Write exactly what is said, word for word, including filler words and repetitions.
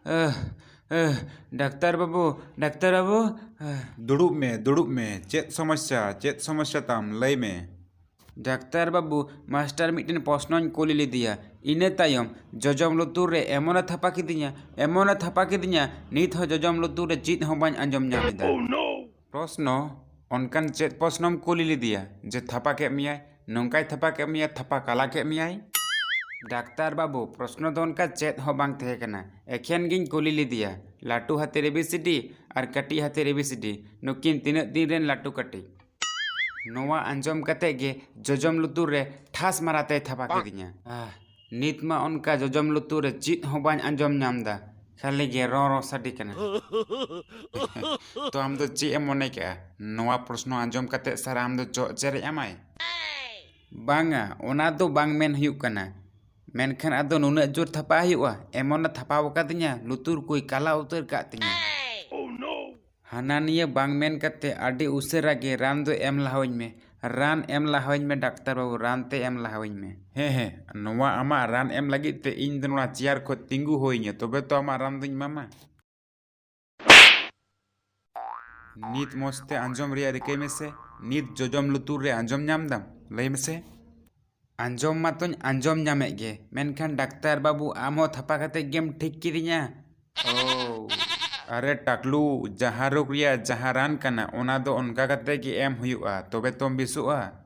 ᱟᱦ, ᱟᱦ, doctor ᱵᱟᱹᱵᱩ, doctor ᱵᱟᱹᱵᱩ᱾ ᱟᱦ᱾ ᱫᱩᱲᱩᱵ ᱢᱮ, ᱫᱩᱲᱩᱵ ᱢᱮ᱾ ᱪᱮᱫ ᱥᱚᱢᱚᱥᱥᱟ, ᱪᱮᱫ ᱥᱚᱢᱚᱥᱥᱟ ᱛᱟᱢ? ᱞᱟᱹᱭ ᱢᱮ᱾ ᱰᱟᱠᱛᱟᱨ ᱵᱟᱹᱵᱩ, ᱢᱟᱥᱴᱟᱨ ᱢᱤᱫᱴᱮᱱ ᱯᱨᱚᱥᱱᱚᱧ ᱠᱩᱞᱤ ᱞᱮᱫᱮᱭᱟ᱾ ᱤᱱᱟᱹ ᱛᱟᱭᱚᱢ ᱡᱚᱡᱚᱢ ᱞᱩᱛᱩᱨ ᱨᱮ ᱮᱢᱚᱱᱮ ᱛᱷᱟᱯᱟ ᱠᱤᱫᱤᱧᱟ, ᱮᱢᱚᱱᱮ ᱛᱷᱟᱯᱟ ᱠᱤᱫᱤᱧᱟ, ᱱᱤᱛ ᱦᱚᱸ ᱡᱚᱡᱚᱢ ᱞᱩᱛᱩᱨ ᱨᱮ ᱪᱮᱫ ᱦᱚᱸ ᱵᱟᱹᱧ ᱟᱸᱡᱚᱢ ᱧᱟᱢ ᱮᱫᱟ᱾ ᱯᱨᱚᱥᱱᱚ? ᱚᱱᱠᱟᱱ ᱪᱮᱫ ᱯᱨᱚᱥᱱᱚᱢ ᱠᱩᱞᱤ ᱞᱮᱫᱮᱭᱟ ᱡᱮ ᱛᱷᱟᱯᱟ ᱠᱮᱫ ᱢᱮᱭᱟᱭ, ᱱᱚᱝᱠᱟᱭ ᱛᱷᱟᱯᱟ ᱠᱮᱫ ᱢᱮᱭᱟ, ᱛᱷᱟᱯᱟ ᱠᱟᱞᱟ ᱠᱮᱫ ᱢᱮᱭᱟᱭ? ᱰᱟᱠᱛᱟᱨ ᱵᱟᱹᱵᱩ, ᱯᱨᱚᱥᱱᱚ ᱫᱚ ᱚᱱᱠᱟ ᱪᱮᱫ ᱦᱚᱸ ᱵᱟᱝ ᱛᱟᱦᱮᱸ ᱠᱟᱱᱟ, ᱮᱠᱷᱮᱱ ᱜᱤᱧ ᱠᱩᱞᱤ ᱞᱮᱫᱮᱭᱟ, ᱞᱟᱹᱴᱩ ᱦᱟᱹᱛᱤᱨ ᱮ ᱵᱤ ᱥᱤ ᱰᱤ ᱟᱨ ᱠᱟᱹᱴᱤᱡ ᱦᱟᱹᱛᱤᱨ ᱮ ᱵᱤ ᱥᱤ ᱰᱤ, ᱱᱩᱠᱤᱱ ᱛᱤᱱᱟᱹᱜ ᱫᱤᱱ ᱨᱮᱱ ᱞᱟᱹᱴᱩ ᱠᱟᱹᱴᱤᱡ? ᱱᱚᱣᱟ ᱟᱸᱡᱚᱢ ᱠᱟᱛᱮ ᱜᱮ ᱡᱚᱡᱚᱢ ᱞᱩᱛᱩᱨ ᱨᱮ ᱴᱷᱟᱥ ᱢᱟᱨᱟᱛᱮᱭ ᱛᱷᱟᱯᱟ ᱠᱤᱫᱤᱧᱟ᱾ ᱟᱦ, ᱱᱤᱛ ᱢᱟ ᱚᱱᱠᱟ ᱡᱚᱡᱚᱢ ᱞᱩᱛᱩᱨ ᱨᱮ ᱪᱮᱫ ᱦᱚᱸ ᱵᱟᱹᱧ ᱟᱸᱡᱚᱢ ᱧᱟᱢ ᱮᱫᱟ, ᱠᱷᱟᱹᱞᱤ ᱜᱮ ᱨᱚᱸ ᱨᱚᱸ ᱥᱟᱰᱮ ᱠᱟᱱᱟ᱾ ᱛᱚ, ᱟᱢ ᱫᱚ ᱪᱮᱫ ᱮᱢ ᱢᱚᱱᱮ ᱠᱮᱜᱼᱟ, ᱱᱚᱣᱟ ᱯᱨᱚᱥᱱᱚ ᱟᱸᱡᱚᱢ ᱠᱟᱛᱮ ᱥᱟᱨ ᱟᱢ ᱫᱚ ᱪᱚᱜ ᱪᱮᱨᱮᱡ ᱟᱢᱟᱭ? ᱵᱟᱝᱟ, ᱚᱱᱟ ᱫᱚ ᱵᱟᱝ ᱢᱮᱱ ᱦᱩᱭᱩᱜ ᱠᱟᱱᱟ, ᱢᱮᱱᱠᱷᱟᱱ ᱟᱫᱚ ᱱᱩᱱᱟᱹᱜ ᱡᱳᱨ ᱛᱷᱟᱯᱟ ᱦᱩᱭᱩᱜᱼᱟ? ᱮᱢᱚᱱᱮ ᱛᱷᱟᱯᱟᱣ ᱟᱠᱟᱫᱤᱧᱟ, ᱞᱩᱛᱩᱨ ᱠᱚᱭ ᱠᱟᱞᱟ ᱩᱛᱟᱹᱨ ᱠᱟᱜ ᱛᱤᱧᱟ᱾ ᱦᱟᱱᱟ ᱱᱤᱭᱟᱹ ᱵᱟᱝ ᱢᱮᱱ ᱠᱟᱛᱮ ᱟᱹᱰᱤ ᱩᱥᱟᱹᱨᱟ ᱜᱮ ᱨᱟᱱ ᱫᱚ ᱮᱢ ᱞᱟᱦᱟᱣᱟᱹᱧ ᱢᱮ᱾ ᱨᱟᱱ ᱮᱢ ᱞᱟᱦᱟᱣᱟᱹᱧ ᱢᱮ ᱰᱟᱠᱛᱟᱨ ᱵᱟᱹᱵᱩ, ᱨᱟᱱ ᱛᱮ ᱮᱢ ᱞᱟᱦᱟᱣᱟᱹᱧ ᱢᱮ᱾ ᱦᱮᱸ, ᱦᱮᱸ, ᱱᱚᱣᱟ ᱟᱢᱟᱜ ᱨᱟᱱ ᱮᱢ ᱞᱟᱹᱜᱤᱫ ᱛᱮ ᱤᱧ ᱫᱚ ᱱᱚᱣᱟ ᱪᱮᱭᱟᱨ ᱠᱷᱚᱱ ᱛᱤᱸᱜᱩ ᱦᱩᱭᱟᱹᱧᱟ, ᱛᱚᱵᱮ ᱛᱚ ᱟᱢᱟᱜ ᱨᱟᱱ ᱫᱚᱧ ᱮᱢᱟᱢᱟ᱾ ᱱᱤᱛ ᱢᱚᱡᱽ ᱛᱮ ᱟᱸᱡᱚᱢ ᱨᱮᱭᱟᱜ ᱨᱤᱠᱟᱹᱭ ᱢᱮᱥᱮ᱾ ᱱᱤᱛ ᱡᱚᱡᱚᱢ ᱞᱩᱛᱩᱨ ᱨᱮ ᱟᱸᱡᱚᱢ ᱧᱟᱢ ᱫᱟᱢ? ᱞᱟᱹᱭ ᱢᱮᱥᱮ᱾ ᱟᱸᱡᱚᱢ ᱢᱟᱛᱚᱧ ᱟᱸᱡᱚᱢ ᱧᱟᱢᱮᱫ ᱜᱮ, ᱢᱮᱱᱠᱷᱟᱱ ᱰᱟᱠᱛᱟᱨ ᱵᱟᱹᱵᱩ, ᱟᱢ ᱦᱚᱸ ᱛᱷᱟᱯᱟ ᱠᱟᱛᱮ ᱜᱮᱢ ᱴᱷᱤᱠ ᱠᱤᱫᱤᱧᱟ᱾ ᱳ᱾ ᱟᱨᱮ ᱴᱟᱠᱞᱩ, ᱡᱟᱦᱟᱸ ᱨᱳᱜᱽ ᱨᱮᱭᱟᱜ ᱡᱟᱦᱟᱸ ᱨᱟᱱ ᱠᱟᱱᱟ, ᱚᱱᱟ ᱫᱚ ᱚᱱᱠᱟ ᱠᱟᱛᱮ ᱜᱮ ᱮᱢ ᱦᱩᱭᱩᱜᱼᱟ, ᱛᱚᱵᱮ ᱛᱚᱢ ᱵᱮᱥᱚᱜᱼᱟ᱾